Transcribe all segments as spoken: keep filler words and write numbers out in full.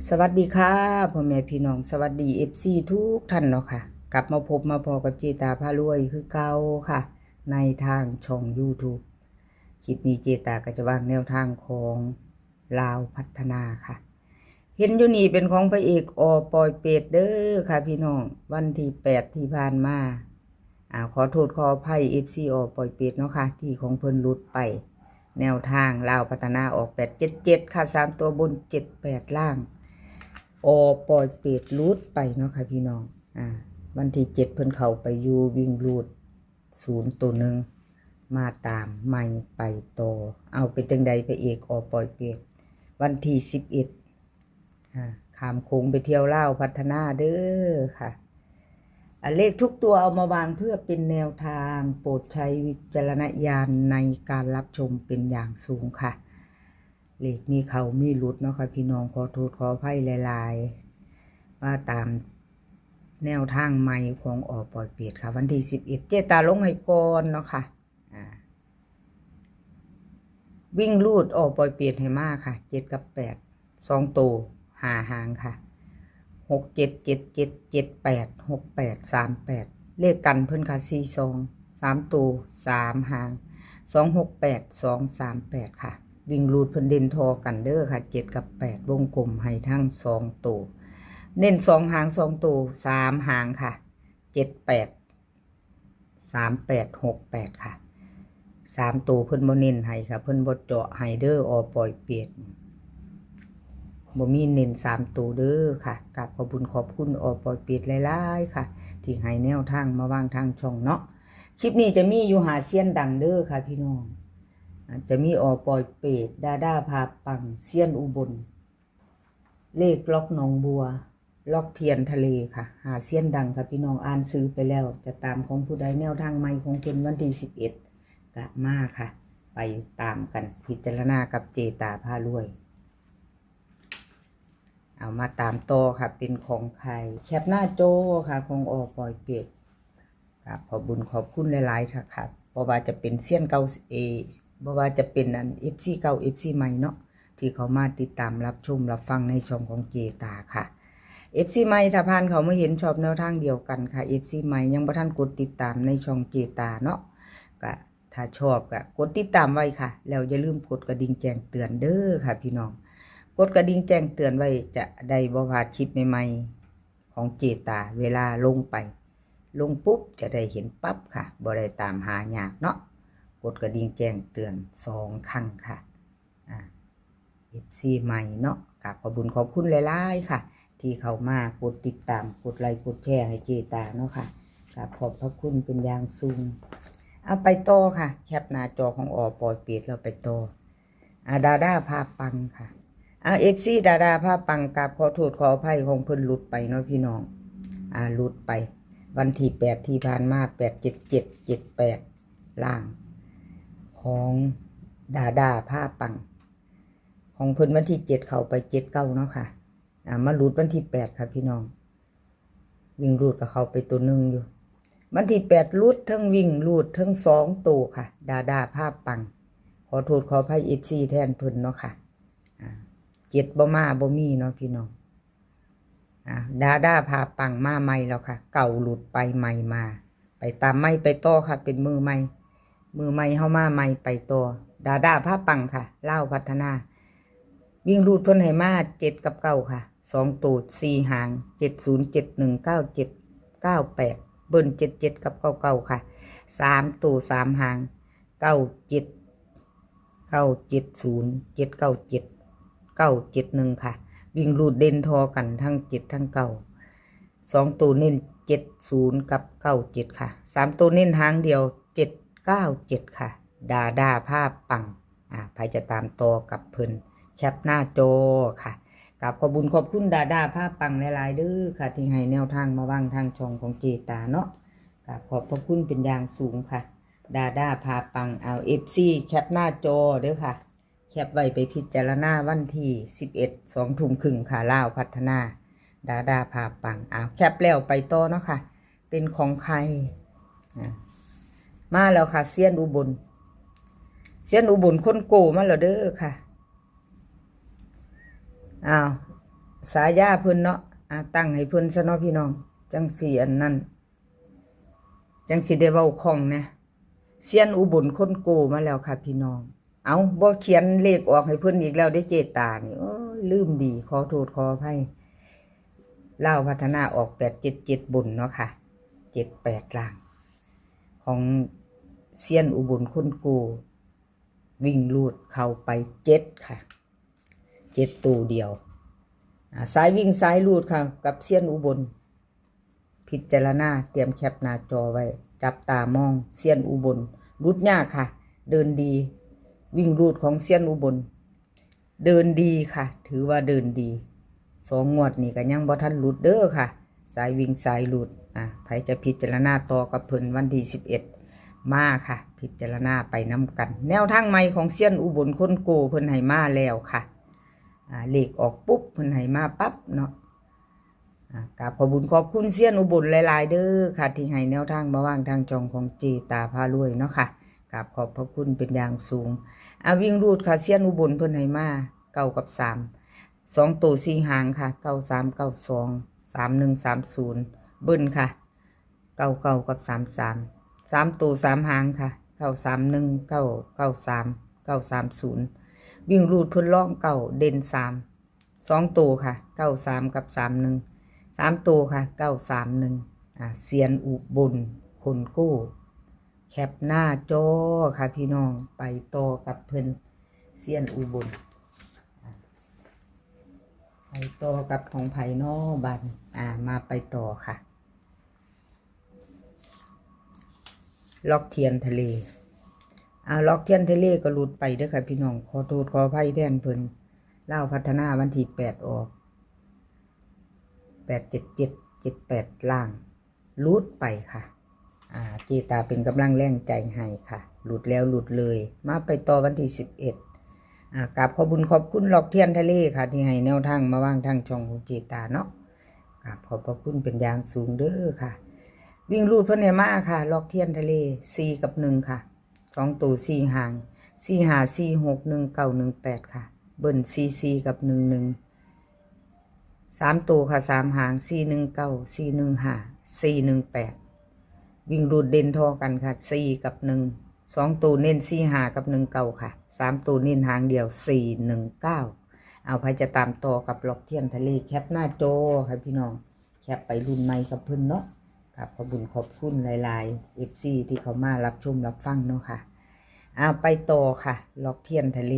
สวัสดีค่ะ พ่อแม่พี่น้อง สวัสดี เอฟซี ทุกท่านเนาะค่ะ กลับมาพบมาพ้อกับเจตาพารวยคือเก่าค่ะ ในทางช่อง YouTube คลิปนี้เจตาก็จะวางแนวทางของลาวพัฒนาค่ะ เห็นอยู่นี่เป็นของพระเอกอ.ปอยเปตเด้อค่ะพี่น้อง วันที่แปดที่ผ่านมา อ่า ขอโทษขออภัย เอฟซี อ.ปอยเปตเนาะค่ะ ที่ของเพิ่นหลุดไป แนวทางลาวพัฒนาออก แปดเจ็ดเจ็ด ค่ะ สามตัวบน เจ็ดแปด ล่าง อ.ปอยเปตหลุดไปเนาะค่ะพี่น้อง อ่า วันที่เจ็ดเพิ่นเข้าไปอยู่วิ่งรูดศูนย์ตัวหนึ่ง มาตามใหม่ไปต่อ เอาเป็นจังใดพระเอกอ.ปอยเปต วันที่สิบเอ็ด อ่า ข้ามโขงไปเที่ยวลาวพัฒนาเด้อค่ะ อ่า เลขทุกตัวเอามาวางเพื่อเป็นแนวทาง โปรดใช้วิจารณญาณในการรับชมเป็นอย่างสูงค่ะ เลขมีเข้ามีหลุดเนาะค่ะพี่น้อง ขอโทษขออภัยหลายๆ มาตามแนวทางใหม่ของอ.ปอยเปตค่ะ วันที่สิบเอ็ด เจตาลงให้ก่อนเนาะค่ะ อ่า วิ่งรูดอ.ปอยเปตให้มาค่ะ เจ็ดกับแปด สองตัว ห้าหางค่ะ หกเจ็ดเจ็ดเจ็ดเจ็ดแปด หกแปดสามแปด เลขกันเพิ่นค่ะ สี่สอง สามตัว สามหาง สองหกแปด สองสามแปด ค่ะ วิ่งรูดเพิ่นเด่นทอกันเด้อค่ะ เจ็ดกับแปด วงกลมให้ทั้งสองตัว เน้นสองหางสองตัว สามหางค่ะ เจ็ดแปด สามแปดหกแปด ค่ะ สามตัวเพิ่นบ่เน้นให้ค่ะ เพิ่นบ่เจาะให้เด้อ อ.ปอยเปต บ่มีเน้นสามตัวเด้อค่ะ กราบขอบบุญขอบคุณ อ.ปอยเปตหลายๆ ค่ะ ที่ให้แนวทางมาวางทางช่องเนาะ คลิปนี้จะมีอยู่ห้าเซียนดังเด้อค่ะพี่น้อง อ่า จะมี อ.ปอยเปต ดาด้าพาปัง เซียนอุบล เลขล็อกหนองบัว ล็อกเทียนทะเลค่ะ ห้าเซียนดังค่ะพี่น้อง อ่านชื่อไปแล้ว จะตามของผู้ใด แนวทางใหม่ของเพิ่นวันที่สิบเอ็ด ก็มาค่ะ ไปตามกัน พิจารณากับเจตาพารวย เอามาตามต่อค่ะ เป็นของใคร แคปหน้าจอค่ะ ของอ.ปอยเปต ครับ ขอบบุญขอบคุณหลายๆค่ะ ครับ บ่ว่าจะเป็นเซียนเก่า เอ บ่ว่าจะเป็นอัน เอฟซี เก่า เอฟซี ใหม่เนาะ ที่เขามาติดตามรับชมรับฟังในช่องของเจตาค่ะ เอฟซี ใหม่ ถ้าผ่านเขามาเห็นชอบแนวทางเดียวกันค่ะ เอฟซี ใหม่ยังบ่ทันกดติดตามในช่องเจตาเนาะ ก็ถ้าชอบก็กดติดตามไว้ค่ะ แล้วอย่าลืมกดกระดิ่งแจ้งเตือนเด้อค่ะพี่น้อง กดกระดิ่งแจ้งเตือนไว้จะได้บ่พลาดคลิปใหม่ๆ ของเจตา เวลาลงไป ลงปุ๊บจะได้เห็นปั๊บค่ะ บ่ได้ตามหายากเนาะ กดกระดิ่งแจ้งเตือนสองครั้งค่ะ อ่า เอฟซี ใหม่เนาะ กราบขอบบุญขอบคุณหลายๆค่ะ ที่เข้ามากดติดตาม กดไลค์ กดแชร์ให้เจตาเนาะค่ะ กราบขอบพระคุณเป็นอย่างสูง เอาไปต่อค่ะ แคปหน้าจอของ อ.ปอยเปต เราไปต่อ อ่า ดาด้าพาปังค่ะ อ่า เอฟซี ดาด้าพาปัง กราบขอโทษขออภัยของเพิ่นหลุดไปเนาะพี่น้อง อ่า หลุดไป วันที่แปดที่ผ่านมา แปดเจ็ดเจ็ดเจ็ดแปด ล่าง ของดาด้าพาปัง ของเพิ่นวันที่เจ็ดเข้าไปเจ็ดเก้าเนาะค่ะ อ่า มาหลุดวันที่แปดค่ะพี่น้อง วิ่งรูดก็เข้าไปตัวหนึ่งอยู่ วันที่แปดหลุดทั้งวิ่งรูดทั้งสองตัวค่ะ ดาด้าพาปัง ขอโทษขออภัย เอฟซี แทนเพิ่นเนาะค่ะ อ่า เจ็ดบ่มาบ่มีเนาะพี่น้อง อ่า ดาด้าพาปังมาใหม่แล้วค่ะ เก้าหลุดไปใหม่มา ไปตามใหม่ไปต่อค่ะ เป็นมือใหม่ มือใหม่เฮามาใหม่ไปต่อ ดาด้าพาปังค่ะ ลาวพัฒนา วิ่งรูดเพิ่นให้มาเจ็ดกับเก้าค่ะ สองตัวสี่หาง เจ็ดศูนย์ เจ็ดหนึ่ง เก้าเจ็ด เก้าแปด เบิ้ลเจ็ดเจ็ดกับเก้าเก้าค่ะ สามตัวสามหาง เก้าเจ็ด เก้าเจ็ดศูนย์ เจ็ดเก้าเจ็ด เก้าเจ็ดหนึ่งค่ะ วิ่งรูดเด่นทอกันทั้งเจ็ดทั้งเก้า สองตัวเน้นเจ็ดศูนย์กับเก้าเจ็ดค่ะ สามตัวเน้นหางเดียว เจ็ดเก้าเจ็ดค่ะ ดาด้าพาปัง อ่า ใผจะตามต่อกับเพิ่น แคปหน้าจอค่ะ กราบขอบบุญขอบคุณดาด้าพาปังหลายๆเด้อค่ะ ที่ให้แนวทางมาวางทางช่องของเจตาเนาะ กราบขอบพระคุณเป็นอย่างสูงค่ะ ดาด้าพาปัง เอา เอฟซี แคปหน้าจอเด้อค่ะ แคปไว้ไปพิจารณาวันที่สิบเอ็ด สองทุ่มครึ่งค่ะ ลาวพัฒนา ดาด้าพาปัง เอา แคปแล้วไปต่อเนาะค่ะ เป็นของใคร อ่ะ มาแล้วค่ะ เซียนอุบล เซียนอุบลคนโกมาแล้วเด้อค่ะ อ้าว สายาเพิ่นเนาะ อ่า ตั้งให้เพิ่นซะเนาะพี่น้อง จั่งสิอันนั้น จั่งสิได้เว้าคล่องแหน่ เซียนอุบลคนโกมาแล้วค่ะพี่น้อง เอ้า บ่เขียนเลขออกให้เพิ่นอีกแล้วเด้ เจตานี่ โอ้ย ลืมดี ขอโทษขออภัย ลาวพัฒนาออก แปดเจ็ดเจ็ด บนเนาะค่ะ เจ็ดแปด ล่าง ของเซียนอุบลคนโก วิ่งรูดเข้าไป เจ็ด ค่ะ เจ็ด ตัวเดียว อ่า สายวิ่งสายรูดค่ะ กับเซียนอุบล พิจารณา เตรียมแคปหน้าจอไว้ จับตามอง เซียนอุบล หลุดยากค่ะ เดินดี วิ่งรูดของเซียนอุบล เดินดีค่ะ ถือว่าเดินดี สองงวดนี่ก็ยังบ่ทันหลุดเด้อค่ะ สายวิ่งสายรูด อ่ะ ไผจะพิจารณาต่อกับเพิ่นวันที่สิบเอ็ด มาค่ะ พิจารณาไปนำกัน แนวทางใหม่ของเซียนอุบลคนโกเพิ่นให้มาแล้วค่ะ อ่า เลขออกปุ๊บเพิ่นให้มาปั๊บเนาะ อ่า กราบขอบบุญขอบคุณเซียนอุบลหลายๆ เด้อค่ะ ที่ให้แนวทางมาวางทางช่องของเจตาพารวยเนาะค่ะ กราบขอบพระคุณเป็นอย่างสูง อ่า วิ่งรูดค่ะ เซียนอุบลเพิ่นให้มา เก้า กับ สาม สอง ตัวสี่หางค่ะ เก้า สาม เก้า สอง สาม หนึ่ง สาม ศูนย์ เบิ้ลค่ะ เก้า เก้า กับ สาม สาม สาม ตัวสามหางค่ะ เก้า สาม หนึ่ง เก้า เก้า สาม เก้า สาม ศูนย์ วิ่งรูดเพิ่นร่อง เก้า เด่น สาม สอง ตัวค่ะ เก้า สาม กับ สาม หนึ่ง สาม ตัวค่ะ เก้า สาม หนึ่ง อ่า เซียนอุบลคนโก้ แคปหน้าจอค่ะพี่น้อง ไปต่อกับเพิ่น เซียนอุบล อ่า ไปต่อกับของไผน้อบัด อ่า มาไปต่อค่ะ ล็อกเทียนทะเล อ่า ล็อกเทียนทะเลก็หลุดไปเด้อค่ะพี่น้อง ขอโทษขออภัยแทนเพิ่น ลาวพัฒนาวันที่แปดออก แปดเจ็ดเจ็ด เจ็ดแปด ล่าง หลุดไปค่ะ อ่า เจตาเป็นกำลังแรงใจให้ค่ะ หลุดแล้วหลุดเลย มาไปต่อวันที่สิบเอ็ด อ่า กราบขอบบุญขอบคุณล็อกเทียนทะเลค่ะ ที่ให้แนวทางมาวางทางช่องของเจตาเนาะ กราบขอบพระคุณเป็นอย่างสูงเด้อค่ะ วิ่งรูดเพิ่นให้มาค่ะ ล็อกเทียนทะเล สี่ กับ หนึ่ง ค่ะ สอง ตัวสี่หาง สี่ ห้า สี่ หก หนึ่ง เก้า หนึ่ง แปด ค่ะ เบิ้ล สี่ สี่ กับ หนึ่ง หนึ่ง สาม ตัวค่ะ สาม หาง สี่ หนึ่ง เก้า สี่ หนึ่ง ห้า สี่ หนึ่ง แปด วิ่งรูดเด่นท่อกันค่ะ สี่ กับ หนึ่ง สอง ตัวเน้น สี่ ห้า กับ หนึ่ง เก้า ค่ะ สาม ตัวเน้นหางเดียว สี่ หนึ่ง เก้า เอา ไผจะตามต่อกับล็อกเทียนทะเล แคปหน้าจอค่ะพี่น้อง แคปไปรุ่นใหม่กับเพิ่นเนาะ ครับ ขอบบุญขอบคุณหลายๆ เอฟซี ที่เข้ามารับชมรับฟังเนาะค่ะ เอา ไปต่อค่ะ ล็อกเทียนทะเล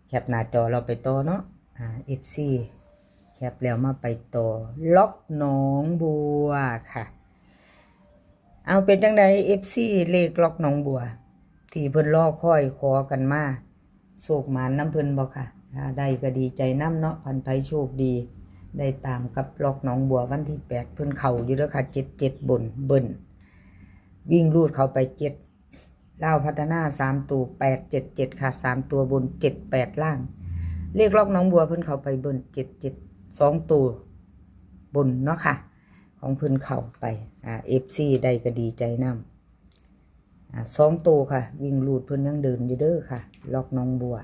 แคปหน้าจอเราไปต่อเนาะ อ่า เอฟซี แคปแล้วมาไปต่อ ล็อกหนองบัวค่ะ เอา เป็นจั่งใด เอฟซี เลขล็อกหนองบัว ที่เพิ่นรอคอยขอกันมา โชคหมานนำเพิ่นบ่ค่ะ ถ้าได้ก็ดีใจนำเนาะ คันไผโชคดี ได้ตามกับล็อกหนองบัววันที่แปด เพิ่นเข้าอยู่เด้อค่ะ เจ็ดเจ็ด บน เบิ้ล วิ่งรูดเข้าไป เจ็ด ลาวพัฒนา สาม ตัว แปดเจ็ดเจ็ด ค่ะ สาม ตัวบน เจ็ดแปด ล่าง เลขล็อกหนองบัวเพิ่นเข้าไปเบิ้ล เจ็ดเจ็ด สอง ตัวบนเนาะค่ะ ของเพิ่นเข้าไป อ่า เอฟซี ได้ก็ดีใจนำ อ่า สอง ตัวค่ะ วิ่งรูดเพิ่นยังเดินอยู่เด้อค่ะ ล็อกหนองบัว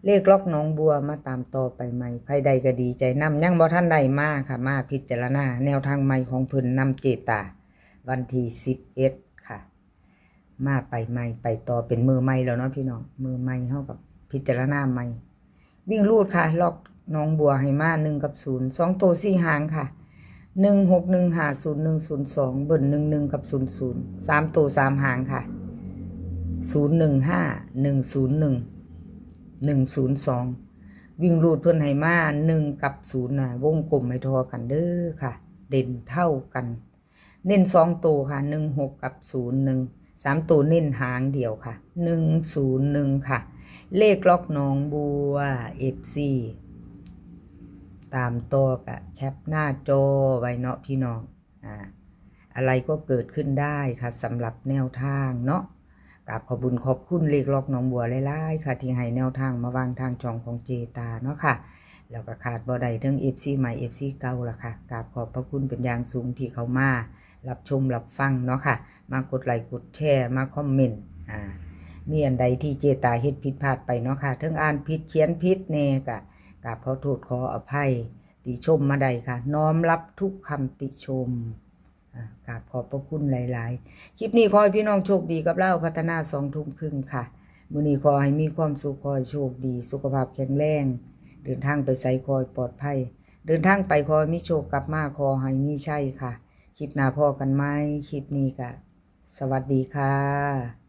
เลขล็อกหนองบัวมาตามต่อไปใหม่ ไผได้ก็ดีใจนำ ยังบ่ทันได้มาค่ะ มาพิจารณาแนวทางใหม่ของเพิ่นนำ เจตา วันที่สิบเอ็ด ค่ะ มาไปใหม่ ไปต่อเป็นมือใหม่แล้วเนาะพี่น้อง มือใหม่เฮากับพิจารณาใหม่ วิ่งรูดค่ะ ล็อกหนองบัวให้มา หนึ่ง กับ ศูนย์ สอง ตัวสี่หางค่ะ หนึ่ง หก หนึ่ง ห้า ศูนย์ หนึ่ง ศูนย์ สอง เบิ้ล หนึ่ง หนึ่ง กับ ศูนย์ ศูนย์ สาม ตัวสามหางค่ะ ศูนย์ หนึ่ง ห้า หนึ่ง ศูนย์ หนึ่ง หนึ่ง ศูนย์ สอง วิ่งรูดเพิ่นให้มา หนึ่ง กับ ศูนย์ นะ วงกลมให้ท่อกันเด้อค่ะ เด่นเท่ากัน เน้น สอง ตัวค่ะ หนึ่ง หก กับ ศูนย์ หนึ่ง สาม ตัวเน้นหางเดียวค่ะ หนึ่ง ศูนย์ หนึ่ง ค่ะ เลขล็อกหนองบัว เอฟซี ตามต่อกะแคปหน้าจอไว้เนาะพี่น้อง อ่า อะไรก็เกิดขึ้นได้ค่ะ สำหรับแนวทางเนาะ กราบขอบบุญขอบคุณเลขล็อกหนองบัวหลายๆค่ะ ที่ให้แนวทางมาวางทางช่องของเจตาเนาะค่ะ แล้วก็ขาดบ่ได้ทั้ง เอฟซี ใหม่ เอฟซี เก่าล่ะค่ะ กราบขอบพระคุณเป็นอย่างสูงที่เข้ามารับชมรับฟังเนาะค่ะ มากดไลค์กดแชร์ มาคอมเมนต์ อ่า มีอันใดที่เจตาเฮ็ดผิดพลาดไปเนาะค่ะ ทั้งอ่านผิดเขียนผิดแน่กะ กราบขอโทษขออภัย ติชมมาได้ค่ะ น้อมรับทุกคำติชม อ่ากราบขอบพระคุณหลายๆ คลิปนี้ขอให้พี่น้องโชคดีกับลาวพัฒนาสองทุ่มครึ่งค่ะ มื้อนี้ขอให้มีความสุข ขอให้โชคดี สุขภาพแข็งแรง เดินทางไปไสขอให้ปลอดภัย เดินทางไปขอให้มีโชค กลับมาขอให้มีชัยค่ะ คลิปหน้าพ้อกันใหม่ คลิปนี้ก็สวัสดีค่ะ